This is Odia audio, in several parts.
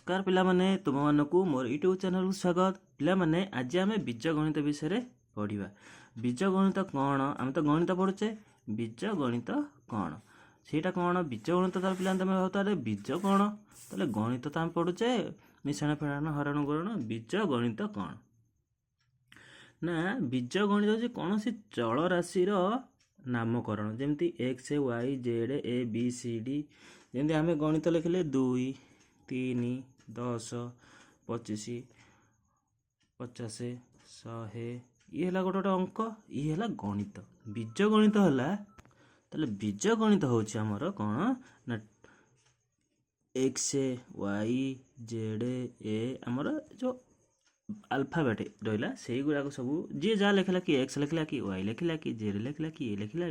ନମସ୍କାର ପିଲାମାନେ, ତୁମମାନଙ୍କୁ ମୋର ୟୁଟ୍ୟୁବ୍ ଚ୍ୟାନେଲକୁ ସ୍ୱାଗତ। ପିଲାମାନେ, ଆଜି ଆମେ ବୀଜଗଣିତ ବିଷୟରେ ପଢ଼ିବା। ବୀଜଗଣିତ କ'ଣ? ଆମେ ତ ଗଣିତ ପଢ଼ୁଛେ। ବୀଜଗଣିତ କ'ଣ? ସେଇଟା କ'ଣ ବୀଜଗଣିତ? ତାହେଲେ ପିଲାମାନେ, ତମେ ଭାବୁଛ, ଆରେ ବୀଜ କ'ଣ? ତାହେଲେ ଗଣିତ ତ ଆମେ ପଢ଼ୁଛେ, ମିଶାଣ, ଫେଡ଼ାଣ, ହରଣ, ଗୁଣନ। ବୀଜଗଣିତ କ'ଣ ନା, ବୀଜଗଣିତ ହେଉଛି କୌଣସି ଚଳରାଶିର ନାମକରଣ, ଯେମିତି X, Y, Z, A, B, C, D। ଯେମିତି ଆମେ ଗଣିତ ଲେଖିଲେ 2, 3, 10, 25, 50, 100, ଇଏ ହେଲା ଗୋଟେ ଗୋଟେ ଅଙ୍କ, ଇଏ ହେଲା ଗଣିତ। ବୀଜଗଣିତ ହେଲା, ତାହେଲେ ବୀଜଗଣିତ ହେଉଛି ଆମର କ'ଣ ନା ଏକ୍ସ, ୱାଇ, ଜେଡ଼, ଏ, ଆମର ଯେଉଁ ଆଲଫାବେଟ୍ ରହିଲା, ସେଇଗୁଡ଼ାକ ସବୁ ଯିଏ ଯାହା ଲେଖିଲା, କି ଏକ୍ସ ଲେଖିଲା, କି ୱାଇ ଲେଖିଲା, କି ଜେଡ଼ ଲେଖିଲା, କି ଏ ଲେଖିଲା,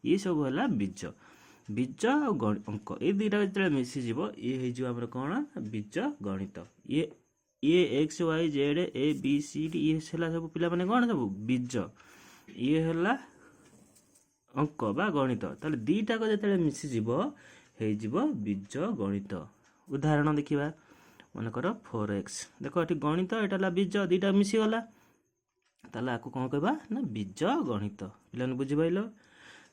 ଇଏ ସବୁ ହେଲା ବୀଜ। ବୀଜ ଆଉ ଅଙ୍କ, ଏଇ ଦୁଇଟା ଯେତେବେଳେ ମିଶିଯିବ, ଇଏ ହେଇଯିବ ଆମର କ'ଣ? ବୀଜ ଗଣିତ। ଇଏ X, Y, Z, A, B, C, D, ଇଏ ହେଲା ସବୁ ପିଲାମାନେ କ'ଣ ସବୁ ବୀଜ। ଇଏ ହେଲା ଅଙ୍କ ବା ଗଣିତ। ତାହେଲେ ଦୁଇଟାକ ଯେତେବେଳେ ମିଶିଯିବ, ହେଇଯିବ ବୀଜ ଗଣିତ। ଉଦାହରଣ ଦେଖିବା। ମନେକର ଫୋର୍ ଏକ୍ସ। ଦେଖ, ଏଠି ଗଣିତ, ଏଇଟା ହେଲା ବୀଜ, ଦୁଇଟା ମିଶିଗଲା। ତାହେଲେ ଆକୁ କ'ଣ କହିବା ନା ବୀଜ ଗଣିତ। ପିଲାମାନେ, ବୁଝିପାରିଲ?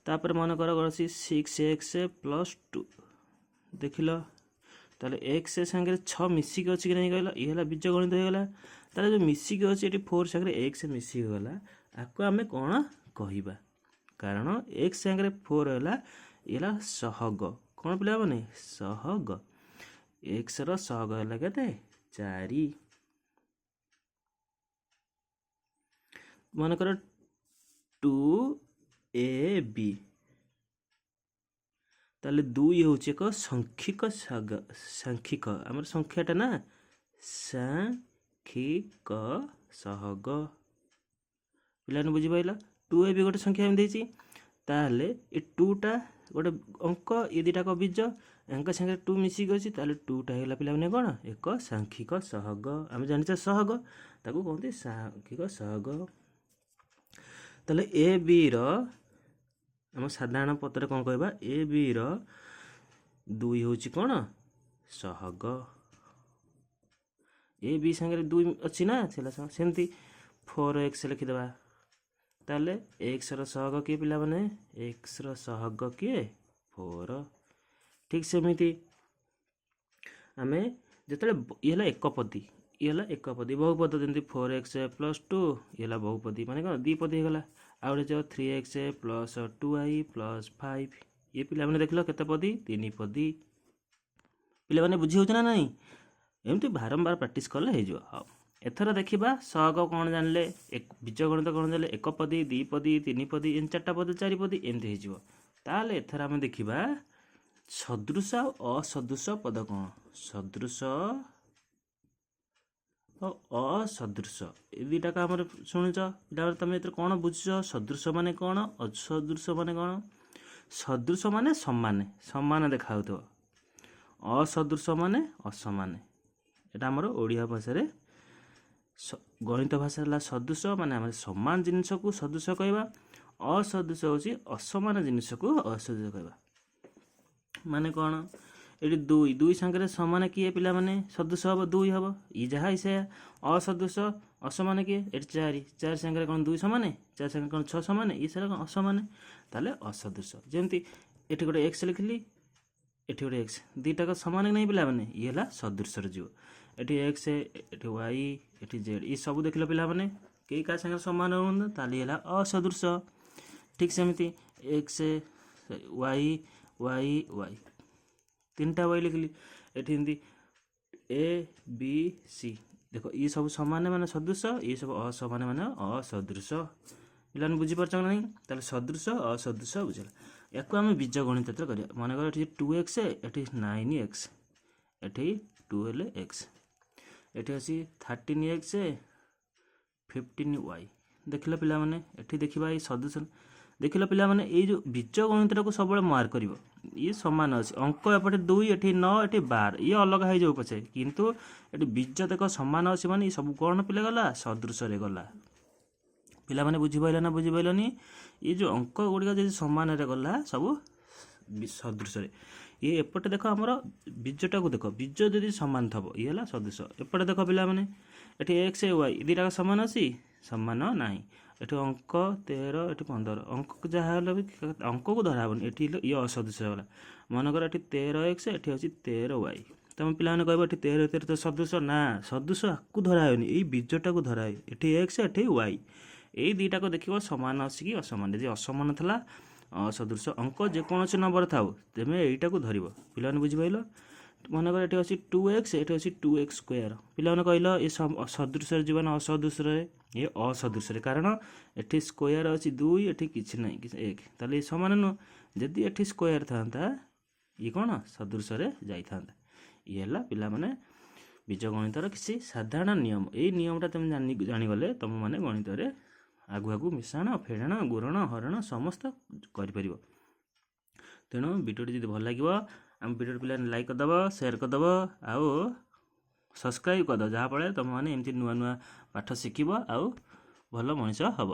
ତାପରେ ମନେକର ଅଛି ସିକ୍ସ ଏକ୍ସ ପ୍ଲସ୍ ଟୁ। ଦେଖିଲ, ତାହେଲେ ଏକ୍ସ ସାଙ୍ଗରେ 6 ମିଶିକି ଅଛି କି ନାହିଁ କହିଲ? ଇଏ ହେଲା ବୀଜ ଗଣିତ ହେଇଗଲା। ତାହେଲେ ଯେଉଁ ମିଶିକି ଅଛି ଏଠି, ଫୋର୍ ସାଙ୍ଗରେ ଏକ୍ସ ମିଶିକି ଗଲା, ଆକୁ ଆମେ କ'ଣ କହିବା? କାରଣ ଏକ୍ସ ସାଙ୍ଗରେ ଫୋର୍ ହେଲା, ଇଏ ହେଲା ସହଗ। କ'ଣ ପିଲାମାନେ? ସହଗ। ଏକ୍ସର ସହଗ ହେଲା କେତେ? 4। ମନେକର ଟୁ ଏ ବି। ତାହେଲେ 2 ହେଉଛି ଏକ ସାଂଖ୍ୟିକ, ସାଂଖ୍ୟିକ, ଆମର ସଂଖ୍ୟାଟା ନା, ସାଂଖ୍ୟିକ ସହଗ। ପିଲାମାନେ, ବୁଝିପାରିଲ? ଟୁ ଏ ବି ଗୋଟେ ସଂଖ୍ୟା ଏମିତି ଦେଇଛି। ତାହେଲେ ଏ ଟୁଟା ଗୋଟେ ଅଙ୍କ, ଏ ଦୁଇଟାକ ବୀଜ, ୟାଙ୍କ ସାଙ୍ଗରେ ଟୁ ମିଶିକି ଅଛି। ତାହେଲେ ଟୁଟା ହେଇଗଲା ପିଲାମାନେ କ'ଣ? ଏକ ସାଂଖ୍ୟିକ ସହଗ। ଆମେ ଜାଣିଛେ ସହଗ, ତାକୁ କୁହନ୍ତି ସାଂଖ୍ୟିକ ସହଗ। ତାହେଲେ ଏ ବିର ଆମ ସାଧାରଣ ପଦରେ କ'ଣ କହିବା? ଏ ବିର 2 ହେଉଛି କ'ଣ? ସହଗ। ଏ ବି ସାଙ୍ଗରେ 2 ଅଛି ନା ଥିଲା, ସେମିତି ଫୋର୍ ଏକ୍ସ ଲେଖିଦେବା। ତାହେଲେ ଏକ୍ସର ସହଗ କିଏ ପିଲାମାନେ? ଏକ୍ସର ସହଗ କିଏ? ଫୋର୍। ଠିକ୍ ସେମିତି ଆମେ ଯେତେବେଳେ ଇଏ ହେଲା ଏକପଦୀ, ଇଏ ହେଲା ଏକପଦୀ, ବହୁପଦ ଯେମିତି ଫୋର୍ ଏକ୍ସ ପ୍ଲସ୍ ଟୁ, ଇଏ ହେଲା ବହୁପଦୀ, ମାନେ କ'ଣ ଦ୍ୱିପଦୀ ହେଇଗଲା। ଆଉ ଗୋଟେ ଯିବ three X plus two Y plus five। ଇଏ ପିଲାମାନେ ଦେଖିଲ କେତେ ପଦୀ? ତିନି ପଦୀ। ପିଲାମାନେ, ବୁଝି ହେଉଛି ନା ନାହିଁ? ଏମିତି ବାରମ୍ବାର ପ୍ରାକ୍ଟିସ୍ କଲେ ହେଇଯିବ। ହଉ, ଏଥର ଦେଖିବା ସହଗ କ'ଣ ଜାଣିଲେ, ବୀଜଗଣିତ କ'ଣ ଜାଣିଲେ, ଏକପଦୀ, ଦ୍ୱିପଦୀ, ତିନିପଦୀ, ଏମିତି ଚାରିଟା ପଦୀ, ଚାରିପଦୀ, ଏମିତି ହେଇଯିବ। ତାହେଲେ ଏଥର ଆମେ ଦେଖିବା ସଦୃଶ ଆଉ ଅସଦୃଶ ପଦ କ'ଣ। ସଦୃଶ ଓ ଅସଦୃଶ, ଏ ଦୁଇଟାକ ଆମର ଶୁଣୁଛ ପିଲାମାନେ, ତମେ ଏଥିରେ କ'ଣ ବୁଝୁଛ? ସଦୃଶ ମାନେ କ'ଣ? ଅସଦୃଶ ମାନେ କ'ଣ? ସଦୃଶ ମାନେ ସମାନ ସମାନ ଦେଖାଯାଉଥିବ, ଅସଦୃଶ ମାନେ ଅସମାନ। ଏଇଟା ଆମର ଓଡ଼ିଆ ଭାଷାରେ, ଗଣିତ ଭାଷା ହେଲା ସଦୃଶ ମାନେ ଆମେ ସମାନ ଜିନିଷକୁ ସଦୃଶ କହିବା, ଅସଦୃଶ ହେଉଛି ଅସମାନ ଜିନିଷକୁ ଅସଦୃଶ କହିବା। ମାନେ କ'ଣ? ଏଠି 2, 2 ସାଙ୍ଗରେ ସମାନ କିଏ ପିଲାମାନେ? ସଦୃଶ ହେବ 2 ହେବ, ଇ ଯାହା ସେଇଆ। ଅସଦୃଶ, ଅସମାନ କିଏ? ଏଠି 4। 4 ସାଙ୍ଗରେ କ'ଣ 2 ସମାନ? 4 ସାଙ୍ଗରେ କ'ଣ 6 ସମାନ? ଇଏ ସେଟା କ'ଣ ଅସମାନ, ତାହେଲେ ଅସଦୃଶ। ଯେମିତି ଏଠି ଗୋଟେ ଏକ୍ସ ଲେଖିଲି, ଏଠି ଗୋଟେ ଏକ୍ସ, ଦୁଇଟାକ ସମାନ କି ନାହିଁ ପିଲାମାନେ? ଇଏ ହେଲା ସଦୃଶରେ ଯିବ। ଏଠି ଏକ୍ସ, ଏଠି ୱାଇ, ଏଠି ଜେଡ୍, ଏ ସବୁ ଦେଖିଲ ପିଲାମାନେ, କେହି କାହା ସାଙ୍ଗରେ ସମାନ ହୁଅନ୍ତୁ, ତାହେଲେ ଇଏ ହେଲା ଅସଦୃଶ। ଠିକ୍ ସେମିତି ଏକ୍ସ, ୱାଇ, ୱାଇ, ୱାଇ, ତିନିଟା ୱାଇ ଲେଖିଲି ଏଠି। ଏମିତି ଏ, ବି, ସି, ଦେଖ, ଇଏ ସବୁ ସମାନ ମାନେ ସଦୃଶ, ଇଏ ସବୁ ଅସମାନ ମାନେ ଅସଦୃଶ। ପିଲାମାନେ, ବୁଝିପାରୁଛ ନା ନାହିଁ? ତାହେଲେ ସଦୃଶ, ଅସଦୃଶ ବୁଝିଲା। ୟାକୁ ଆମେ ବୀଜ ଗଣିତ କରିବା। ମନେକର ଏଠି ଟୁ ଏକ୍ସ, ଏଠି ନାଇନ୍ ଏକ୍ସ, ଏଠି 12 ଏକ୍ସ, ଏଠି ଅଛି 13 ଏକ୍ସ, 15 ୱାଇ। ଦେଖିଲ ପିଲାମାନେ, ଏଠି ଦେଖିବା ଏଇ ସଦୃଶ। ଦେଖିଲ ପିଲାମାନେ, ଏଇ ଯେଉଁ ବୀଜ ଗଣିତଟାକୁ ସବୁବେଳେ ମାର୍କ କରିବ। ଇଏ ସମାନ ଅଛି ଅଙ୍କ, ଏପଟେ 2, ଏଠି 9, ଏଠି 12, ଇଏ ଅଲଗା ହେଇଯାଉ ପଛେ, କିନ୍ତୁ ଏଠି ବୀଜ ଦେଖ ସମାନ ଅଛି, ମାନେ ଏ ସବୁ କ'ଣ ପିଲା ଗଲା? ସଦୃଶରେ ଗଲା। ପିଲାମାନେ, ବୁଝିପାରିଲ ନା ବୁଝିପାରିଲନି? ଏ ଯେଉଁ ଅଙ୍କ ଗୁଡ଼ିକ ଯଦି ସମାନରେ ଗଲା, ସବୁ ସଦୃଶରେ। ଇଏ ଏପଟେ ଦେଖ, ଆମର ବୀଜଟାକୁ ଦେଖ। ବୀଜ ଯଦି ସମାନ ଥବ, ଇଏ ହେଲା ସଦୃଶ। ଏପଟେ ଦେଖ ପିଲାମାନେ, ଏଠି ଏକ୍ସ ୱାଇ ଦୁଇଟା ସମାନ ଅଛି? ସମାନ ନାହିଁ। ଏଠି ଅଙ୍କ 13, ଏଠି 15। ଅଙ୍କ ଯାହା ହେଲେ ବି ଅଙ୍କକୁ ଧରା ହେବନି ଏଠି। ଇଏ ଅସଦୃଶ ହେଇଗଲା। ମନେକର ଏଠି 13 ଏକ୍ସ, ଏଠି ଅଛି 13 ୱାଇ। ତମେ ପିଲାମାନେ କହିବ, ଏଠି 13 13 ତ ସଦୃଶ ନା? ସଦୃଶ ଆକୁ ଧରା ହେଉନି, ଏଇ ବୀଜଟାକୁ ଧରା ହୁଏ। ଏଠି ଏକ୍ସ, ଏଠି ୱାଇ, ଏଇ ଦୁଇଟାକୁ ଦେଖିବ ସମାନ ଅଛି କି ଅସମାନ। ଯଦି ଅସମାନ ଥିଲା, ଅସଦୃଶ। ଅଙ୍କ ଯେକୌଣସି ନମ୍ବର ଥାଉ, ତେମେ ଏଇଟାକୁ ଧରିବ। ପିଲାମାନେ, ବୁଝିପାରିଲ? ମନେକର ଏଠି ଅଛି ଟୁ ଏକ୍ସ, ଏଠି ଅଛି ଟୁ ଏକ୍ସ ସ୍କୋୟାର। ପିଲାମାନେ କହିଲ, ଏ ସଦୃଶରେ ଯିବ ନା ଅସଦୃଶରେ? ଏ ଅସଦୃଶରେ, କାରଣ ଏଠି ସ୍କୋୟାର ଅଛି ଦୁଇ, ଏଠି କିଛି ନାହିଁ, କିଛି ଏକ। ତାହେଲେ ଏ ସମାନ ନୁହଁ। ଯଦି ଏଠି ସ୍କୋୟାର ଥାନ୍ତା, ଇଏ କ'ଣ ସଦୃଶରେ ଯାଇଥାନ୍ତା। ଇଏ ହେଲା ପିଲାମାନେ ବୀଜଗଣିତର କିଛି ସାଧାରଣ ନିୟମ। ଏଇ ନିୟମଟା ତୁମେ ଜାଣିଗଲେ ତୁମେମାନେ ଗଣିତରେ ଆଗୁ ଆଗକୁ ମିଶାଣ, ଫେଡ଼ାଣ, ଗୁଣନ, ହରଣ ସମସ୍ତ କରିପାରିବ। ତେଣୁ ଭିଡ଼ିଓଟି ଯଦି ଭଲ ଲାଗିବ, ଆମ ଭିଡ଼ିଓଟି ପିଲାମାନେ ଲାଇକ୍ କରିଦେବ, ସେୟାର କରିଦେବ ଆଉ ସବସ୍କ୍ରାଇବ୍ କରିଦେବ, ଯାହାଫଳରେ ତୁମେମାନେ ଏମିତି ନୂଆ ନୂଆ ପାଠ ଶିଖିବ ଆଉ ଭଲ ମଣିଷ ହେବ।